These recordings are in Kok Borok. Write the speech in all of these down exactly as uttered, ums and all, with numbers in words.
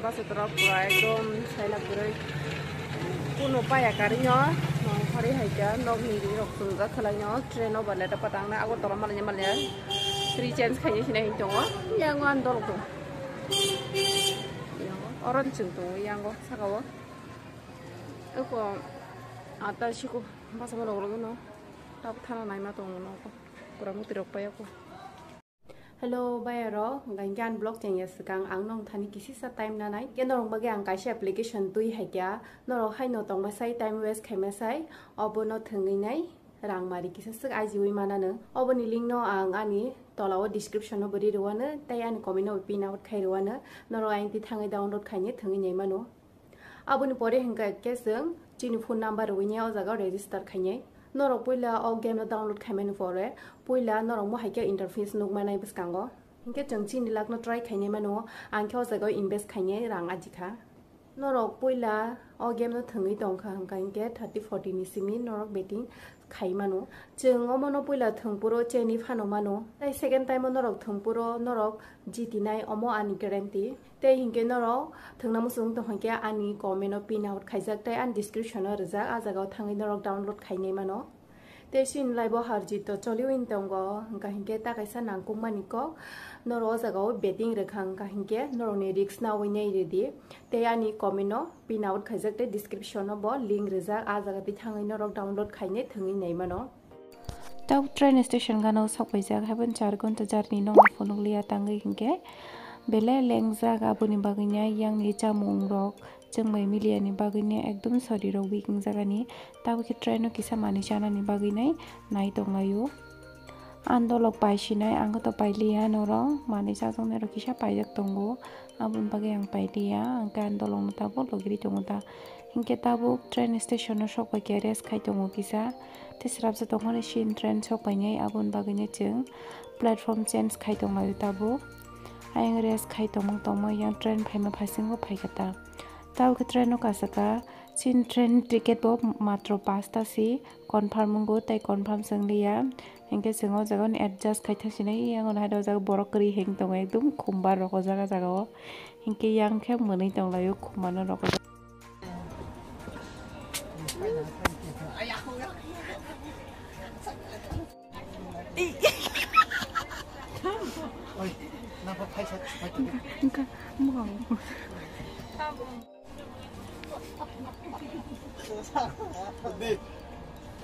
Bus drop pura ekdom sailak kwrwi. Kuno paya kari no, nong hori hai kha, nok ni ri rok chumjak khalai no, train o ba leta patang na, Agartala malanya malanya ri change khaini sinai hin tongo, yang o ani dolok tong. Oro ni chwng tongo, yang o saka o. Eko ata siko basa malok rok no, tabuk thana naima tongo no, pura muti rok paya ko. Hello, bayarok, hwnkha hwnkhe ani vlog chengya swkang ang nong thani kisisa time nanai. Hwnkhe norok bagwi ang kaisa application twi hai kha, norok haino tongma sai, time waste khaima sai, obono thwngwi nai rang mari kisa swk ajiwi manano. Oboni link no ang ani tola o description o bo ri rwano, tei ani comment o pin out khai rwano, norok ayang twi thangwi download khaini thwngwi nai mano. Aboni pore hwnkha khe chwng chini phone number rwui nai o jaga o register khainai. Norok puila o game no download khaimani pore puila norok mo hai khe interface nukmanai bwskango. Hinkhe chwng chini luck no try khainai mano, ang khe o jaga o invest khainai rang ajikha. Norok puila o game no thwngwi tongkha hwnkha hinkhe thirty forty ni simi norok betting khai mano. Chwng omono puila thwngphuru cheni phano mano. Tei second time o norok thwngphuru norok jitinai, omo ani guarantee. Tei hinkhe norok thwngna muchung tong hinkhe ani comment o pin out khaijak tei ani description o rijak, a jaga o thangwi norok download khainai mano. Tei chini live o har jito choliwi tongo, hwnkha hinkhe ta kaisa nangkukmani kok norok o jaga o betting rwkha, hwnkha hinkhe norokni risk nawi nai rwdi. Tei ani comment o pin out khaijak tei description o bo link rijak, a jaga twi thangwi norok download khainai thwngwi nai mano. Tabuk train station gana o sok paijak, haibon char ghonta journey no phunukliya tangwi hinkhe belai lengjak, aboni bagwino ayangni chamung rok chwng bai miliyani bagwino ekdom sori rok weak wngjak ani. Tabuk khe train o kisa manwi chanani bagwino nai tonglaio. Ang dolok paisinai, ang khe to pailiya norok, manwi chajaknai rok kisa paijak tongo, aboni bagwi ang pailiya, ang khe ang dolok no tabuk logiri tongo ta. Hinkhe tabuk train station o sok bai khe rest khai tongo kisa. Tei swrapsa tongmani sini train sok painai, aboni bagwino chwng platform change khai tonglaio tabuk. Ayang rest khai tongmung tongmung yang train phaima phaisingo phaikha ta. Tabuk khe train o kasaka, chini train ticket bo matro pasta si confirm wngo tei confirm se wngliya. Hinkhe chwng o jaga ni adjust khai thang sinai, yang o hai o jaga borok kwrwi heng tongo, ekdum khumbar rok o jaga jaga o. Hinkhe yang khe mwnwi tonglaio khumbar no rok o jaga.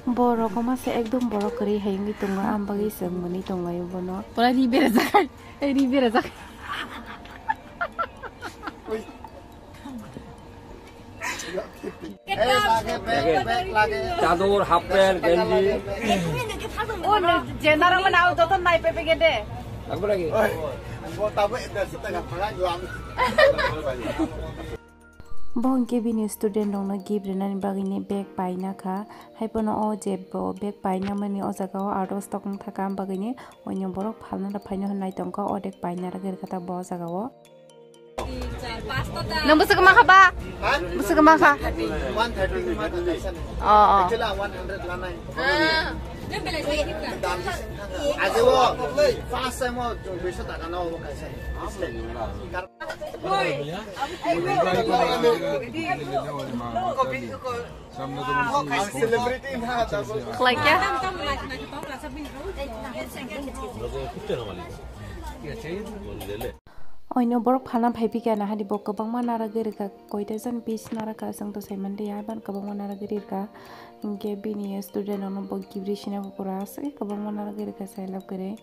Borok o masa ekdom borok kwrwi hai wngwi tongo, ang bagwi chwng mwnwi tonglaio bono. Pura ri berajak, ri berajak. চাদর, half pant, গেঞ্জি। O, jendara mana au joto nai pepe gede. Takbo lagi. Bo hinkhe bini student rokno gift rinani bagwini bag paina kha. Haiphano o je bo bag paina mani o jaga o ados tok wng thaka, am bagwini oino borok phalna rok phaino hwnwi nai tongkha, odek paina rwgwi rwkha ta bo o jaga o. Nwng bwswk ma kha ba? Ha? Bwswk ma kha? One thirty ni ma kaisa ni. Oh, oh. Actually, ang one hundred lanai. Ah. Aje wo, first time wo duiso taka no obo kaisa ni. Oi. Ang celebrity na, double. Khlai kya? Oino borok phalna phai phikha nahadi bo kwbangma naragwi rwkha, koita jon piece narwkha chwng to saimanliya, haibano kwbangma naragwi rwkha. Hinkhe bini student rokno bo gift ri sina bo pura aswk kwbangma naragwi rwkha, sailab kwrwi.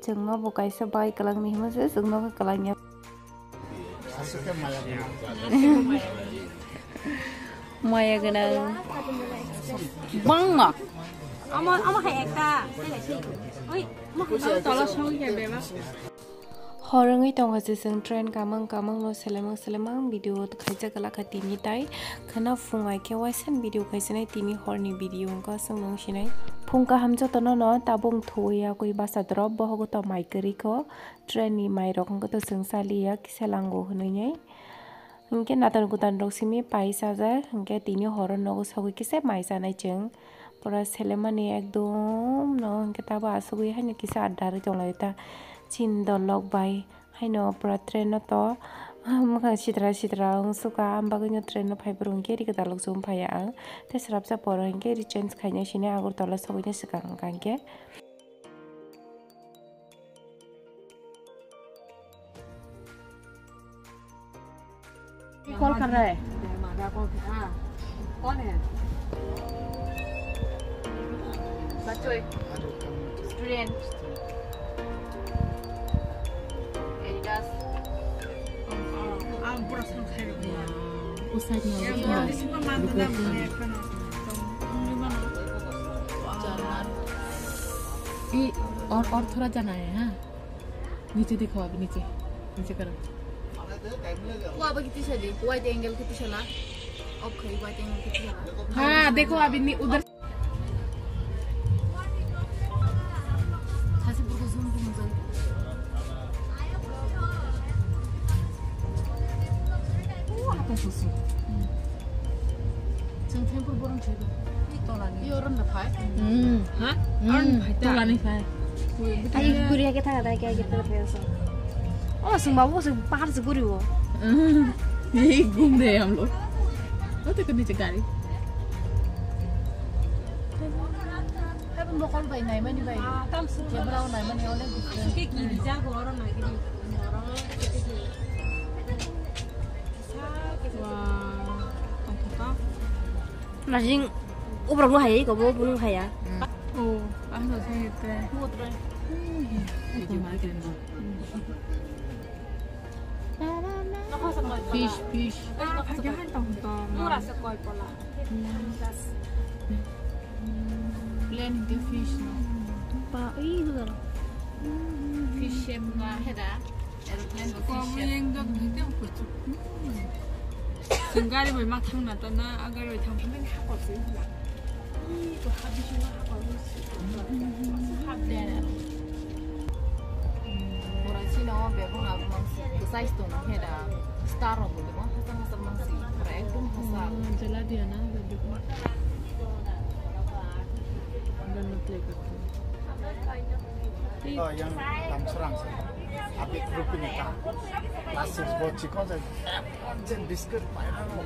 Chwngno bo kaisa bai kwlangni hwnwi se chwngno khe kwlangya. Maya gwnang. Bangma. Omo, omo hai ekta. Oi, omo hai tola song khe bebak. Hor wngwi tongkha se chwng train kamang kamang no selemang selemang video khaijak glak kha tini tai khwna phung ai khe waisa video khaisinai tini horni video wngkha chwng nung sinai. Phung kaham jotono no tabuk thuwi yakwi basa drop bohogo to mai kwrwi kho train ni mai rok wngkha to chwng chaliya kisa lango hwnwi nai. Hinkhe natar gutan rok simi pai chajak, hinkhe tini horo nogo sogwi kisa mai chanai chwng. Pura selemani ekdom no hinkhe tabo asugwi haino kisa adda rwi tonglaio ta. Chini dolok bai haino pura train no to, Mwkhang sitra sitra wng suka, ang bagwino train no phai bwrwng khe ri kwtalok chum phaiya ang. Tei swrapsa poro hinkhe ri change khaina sini Agartala sogwini swkang wngkha hinkhe. Call kar raha hai. कौन है? बच्चों, student, Adidas। ये वो किसी को मानता था हमने, खाना। तो उंगली बना। ये और, और थोड़ा जाना है, हाँ। नीचे दिखाओ, अभी नीचे, नीचे करो। वो अब कितनी चली? Wide angle कितनी चला? अब खरी wide angle कितनी चला? हाँ, देखो, अभी नि-, उधर। Chwng thengphuru borok thwiba. Tolani. Yo, rwngna phai. Hmm. Ha? Hmm. Arwngna phai ta. Tolani phai. Ai, guri age thaga dai, age thaga dai, so. Oh, sung babu, sung pahar se guri wo. Hmm. Yei ghum rahe hain hum log. Wo dekho niche gari. Hai, bo mokol bai naimani bai. Camera o naimani onek different. Wah, tongthokma. Najing ubrok no hayai kobo bunu haya. Oh, ang no sai te. Fish, fish. Mura se koi pola. Plain the fish no. Pa, ih, itu dah. Fish shape nga heda. Aeroplane bo fish shape. Yang jok dhite kuchuk. Sing gari bai ma thang na ta na, a gari bai thang pun ha ko sing na. Ih, to ha bi sing ha ko sing. Hap de. Pura chini o bebak abo mangsi, kwchai se tongo khe da, star rok bo tongo, hachal hachal mangsi, pura ekdom hachal. Hmm, jala dia na, bebak. Don't play with me. Oh, yang Lamsrang sih. Abit Rupini ka. Class six bo chikon sa. Jen biscuit pai na no.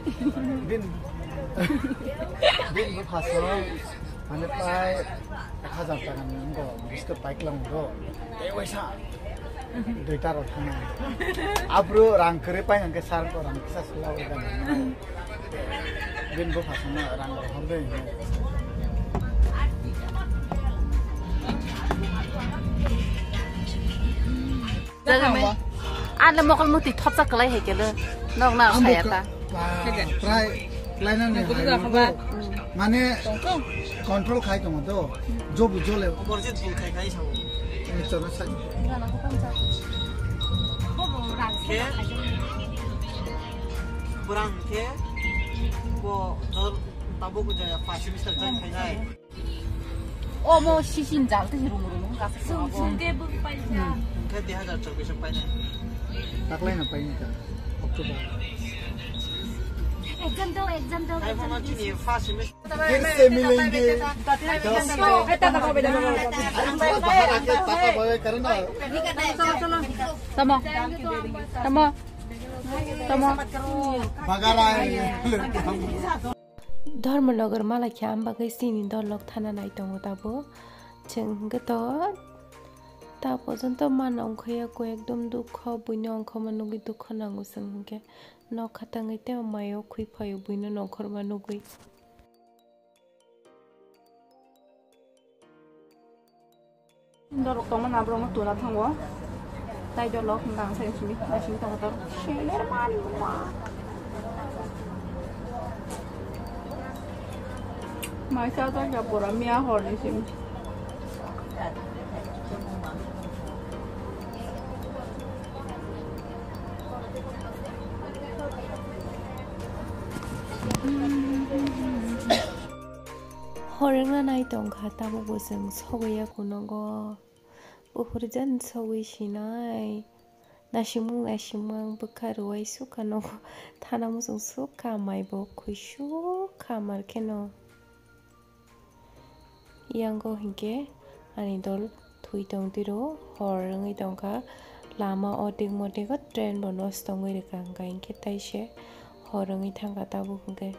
Bin. Bin bo phaso. Mane pai ek hajar taka ni wngkha biscuit pai klang do. Tei waisa. Duita rok thana. Abro rang kwrwi pai hwnkhe sir ko rang kisa sula bai. Bin bo phaso na rang rok hor de. Ano mokol muti thopsa kwlai hai kele. Nok na saya ta. Prai lainani hai bo. Mane control khai tongo to. Jobu jole. Opor je bul khai khai sao. Ni choro sai. Khe burang khe bo jor tabuk jaya first semester join khainai. Omo sisin jal te rum rum ka. Sum sum ke bung paisa. Hwnkhe dui hazar chobbish o painai. Taklai no painai ka. October. Exam do, exam do, exam do. Hai, mama, chini first semester. फिर से मिलेंगे। दोस्तों। बाहर आके tata bye bye करना। Tamo. Tamo. Tamo. बघा रहा है। Dharmanagar malai khe ang bagwi chini dolok thana nai tongo tabo. Chwng hwnkhe to ta porjonto ma nongkhoya ko ekdom dukho, buino ongkhorma nugwi dukho nango chwng hwnkhe. Nokha tangwi tei maio khwi phaio buino nongkhorma nugwi. Dorok tongma na borok no tuna thango. Tai dolok hwnka ang sai simi, tai simi tongma tor. Seler mani ma. Mai sa ta kya pura miya hor ni simi. Hor wngna nai tongkha, tabukbo chwng sogwi ya kunogo. Buphuru jan sogwi sinai. Nasimung nasimung bwkha rwui sukha nogo. Thana muchung sukha, maibo khwi sukha mar kheno. Yango hinkhe ani dol thwi tong tiro, hor wngwi tongkha, Lama o tik motik o train bo nosto wngwi rwkha, hwnkha hinkhe taise hor wngwi thangkha tabuk hinkhe.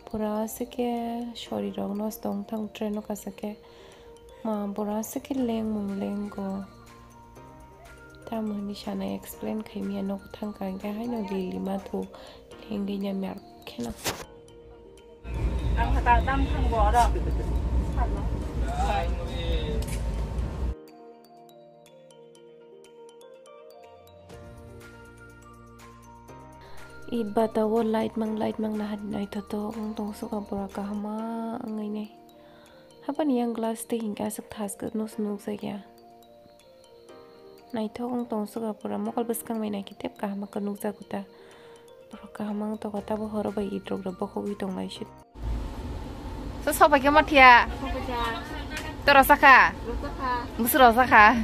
Pura aswk khe sori rok nosto wng thang train o kaisa khe. Ma bura aswk khe lengmung lengo. Tamo hinwi sana explain khaimya nogo thangkha hinkhe haino lili mathu lengwi mya kheno. Ang hata tam thang bo oro. It bata o light mang light mang naha naithotok wng tong suka pura kahama wngwi nai. Hapani yang glass tei hinkhe aswk thas khe nus nukjakya. Naithok wng tong suka pura mokol bwskang bai naikhe tep kaham khe nukjago ta. Borok kaham wng tongkha tabo horo bai it rok bokhogwi tonglai se. So sobai khe mathiya. Tora sakha. Busuro sakha.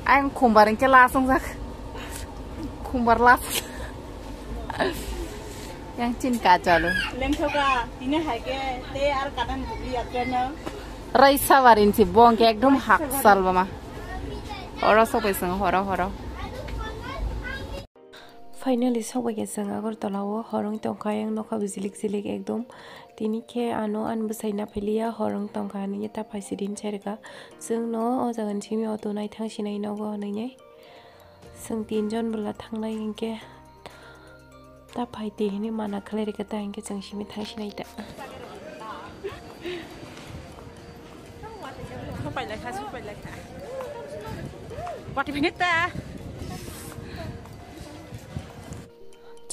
Ang khumbar wngkhe last wngjak. Khumbar last. Yang chin ka chalo. Lengthoka, tini hai khe, tei ar kadan bukli yatreno. Raisa barin si bong ke ekdom hak sal bama. Oro sopai sing horo horo. Finally sopai khe chwng Agartala o hor wng tongkha, yang nokha bo jilik jilik ekdom. Tini khe ano ani bwsai naphiliya hor wng tongkha hinwi ta phaisi din sairwkha. Chwngno o jaga ni simi auto nai thang sinai nogo hinwi. Chwng tinjon bwla thangnai hinkhe ta phai di hinwi mana khlai rikha, ta hinkhe chwng simi thang sinai ta. Sopai laikha, sopai laikha. Pati phini ta.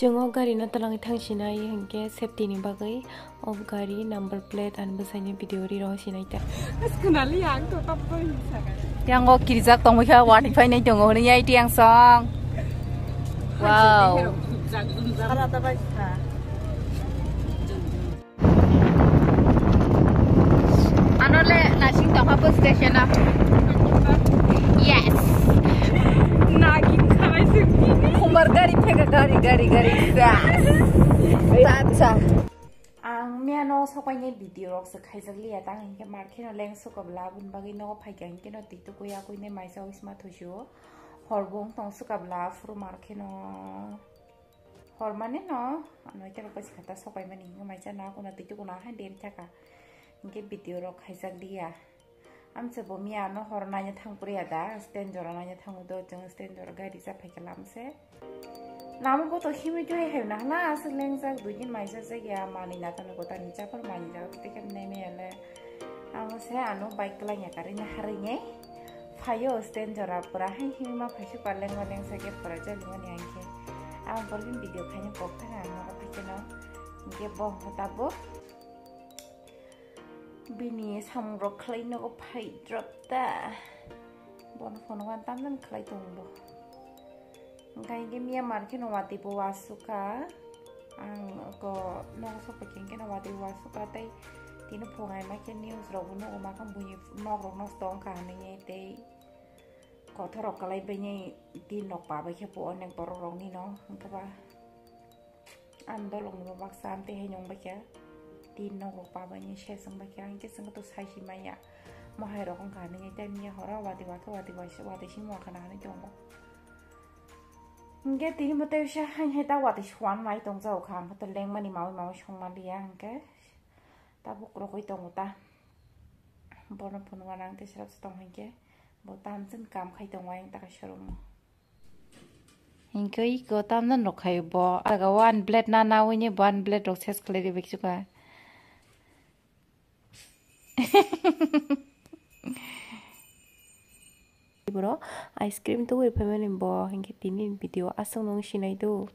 Chwng o gari no twlangwi thang sinai hinkhe safety ni bagwi o gari number plate ani bwsai ni video ri rw sinai ta. Yang o kirijak tongwi kha, wati phai nai tongo hwnwi ai tiang song. Wow. Ano le nasing tongkha bus station o. Yes. Nagin khamai sing. Khumbar gari phega gari gari gari. Sa. Sa, sa. Ang miyano sokaini video rok se khaijak liya, tang hinkhe market no leng suka bla aboni bagwi nogo phaikha hinkhe no twi tukui akui ne maisa wisma thuisio. Hor bo wng tong suka bla phuru market no. Hor mane no, noita rok bai se kha ta sokai mani, hinwi maisa na kuno twi tukuno hai deri thaka. Hinkhe video rok khaijak liya. Amsa bo miya no hor naina thang puri ya da, stand jora naina thango do, chwng stand jora gari cha phaikha lam se. Lama bo to himwi twi hai na hana aswk lengjak, dui din maisa jak ya, mani na tano kota ni chapar mani jak, tei khe nai maya le. Amo se ano bike twlangya karwi na harwi nai. Phaio stand jora pura hai himwi ma phaisu paleng maleng sa khe pura jolingmani ang khe. Ang pore bini video khaina kok thang ang nogo phaikhe no. Hinkhe bo hwnkhe tabuk bini samung rok khlai nogo phai drop ta. Bono phone wan tamjani khlai tongo bo. Hwnkhe hinkhe miya mar kheno watwi bo wasukha. Ang ko nogo sokphaikhe hinkhe no watwi wasukha tei tini phungai ma khe news rok bo nugo ma khe buini nok rok nosto wngkha hinwi tei kothor rok kwlai bainai tin rok pa bai khe bo onek borok rok ni no hwnkhe ba. Ang dolong ni bo baksa amtwi hai nung bai khe tin nok rok pa bai ni se chwng bai khe ang khe chwng to sai si maya. Mohai rok wngkha hinwi tei miya horo watwi wakhe watwi waisa watwi simi wakha na hinwi tongo. Hinkhe tini bo tei sa hai hai ta watwi suan lai tong jak kha, ang khe to lengmani maui maui song ma liya hinkhe tabuk rogwi tongo ta. Bono phunukma nang tei srap se tong hinkhe bo tamjani kam khai tongo ayang ta kaisa room o. Hinkhe iko tamjani rok khai bo aga one blade na naui ni one blade rok ses khlai ri bai chuka. Bro, ice cream tubui phaimani bo, hinkhe tini video aswk nung sinai do.